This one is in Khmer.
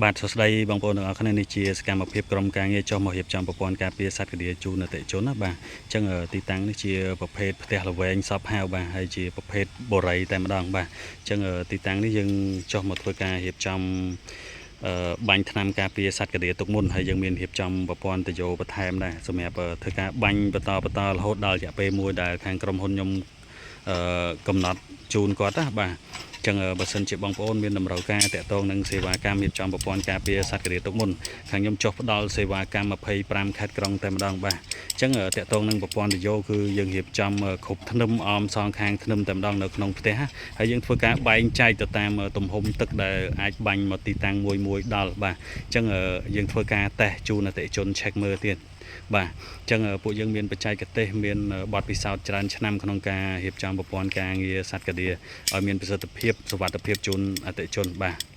បាទសួស្តីបងប្អូនទាំងអស់គ្នានេះជាសកម្មភាពក្រុមការងារចុះមករៀបចំប្រព័ន្ធការពារសត្វកដៀជូនអតិថិជនណាបាទអញ្ចឹងទីតាំងនេះជាប្រភេទផ្ទះល្វែងសពហាវបាទហើយជាប្រភេទបូរីតែម្ដងបាទអញ្ចឹងទីតាំងនេះយើងចុះមកធ្វើការរៀបចំអឺបាញ់ថ្នាំការពារសត្វកដៀទុកមុនហើយយើងមានរៀបចំប្រព័ន្ធតយោបន្ថែមដែរសម្រាប់ធ្វើការបាញ់បន្តបន្តរហូតដល់រយៈពេលមួយដែលខាងក្រុមហ៊ុនខ្ញុំអឺកំណត់ជូនគាត់ណាបាទ ចឹងបើសិនជាបងប្អូនមានតម្រូវការតាក់ទងនឹងសេវាកម្មរៀបចំប្រព័ន្ធការពារសត្វករាទុកមុនខាងខ្ញុំចុះផ្ដល់សេវាកម្ម25ខេត្តក្រុងតែម្ដងបាទអញ្ចឹងតាក់ទងនឹងប្រព័ន្ធនយោគឺយើងរៀបចំគ្រប់ធ្នឹមអមសងខាងធ្នឹមតែម្ដងនៅក្នុងផ្ទះហើយយើងធ្វើការបែងចែកទៅតាមទំហំទឹកដែលអាចបាញ់មកទីតាំងមួយមួយដល់បាទអញ្ចឹងយើងធ្វើការតេស្តជូនអតិថិជន check មើលទៀតបាទអញ្ចឹងពួកយើងមានបច្ចេកទេសមានបទពិសោធន៍ច្រើនឆ្នាំក្នុងការរៀបចំប្រព័ន្ធការងារសត្វកដៀឲ្យមានប្រសិទ្ធភាពសុវត្ថិភាពជូនអតិថិជនបាទ។